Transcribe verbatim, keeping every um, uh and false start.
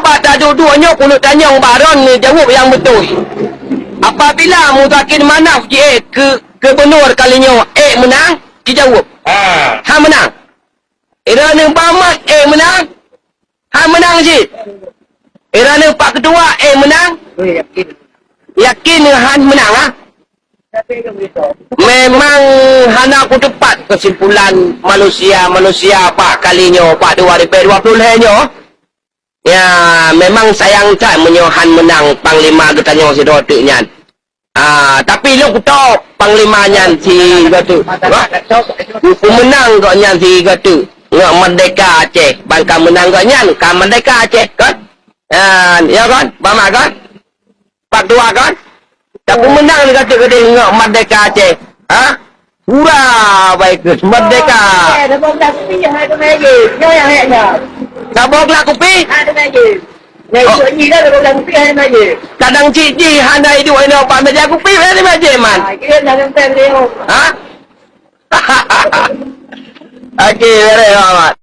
Pat taduek-duek nyoe keuneuk tanyong bak droeneuh jaweueb nyang beutôi. Apabila Muzakir Manaf jiék keu gubunur kali nyoe, ék meunang? Jijaweueb. Ha. Han meunang. Droeneuh Bak Mat ék meunang? Han meunang cit. Droeneuh Pak Ketua ék meunang? Yakin han meunang, ha? Memang hana kuteupat keusimpulan manusia-manusia bak kali nyoe, bak dua ribèe dua ploh lhèe nyoe. Ya, memang sayang that meunyoe han meunang panglima geutanyoe sidroe teuk nyan. Ah, tapi lôn kutok panglima nyan sigoe teuk. Wah, peumeunang gobnyan sigoe teuk. Ngon merdeka Aceh, ban ka meunang gobnyan, ka merdeka Aceh, kan? Ah, ya kan? Bak Mat kan? Pak Ketua kan? Tapi meunang lé kata-kata ngon merdeka Aceh. Ha? Hura, baik ke merdeka. Eh, saboh glah kupi hai teumé jih. Nyoe nyang hék nyoe. Saboh glah kupi? Hai teumé jih. Nyoe. Oh. Cit jih dah, saboh glah kupi hai teumé jih. Kadang cit jih hana iduek inoe bak meja kupi hai teumé jih, man. Ah, kira dah sampai beliau. Ha? Okey, beres, Mak Mat.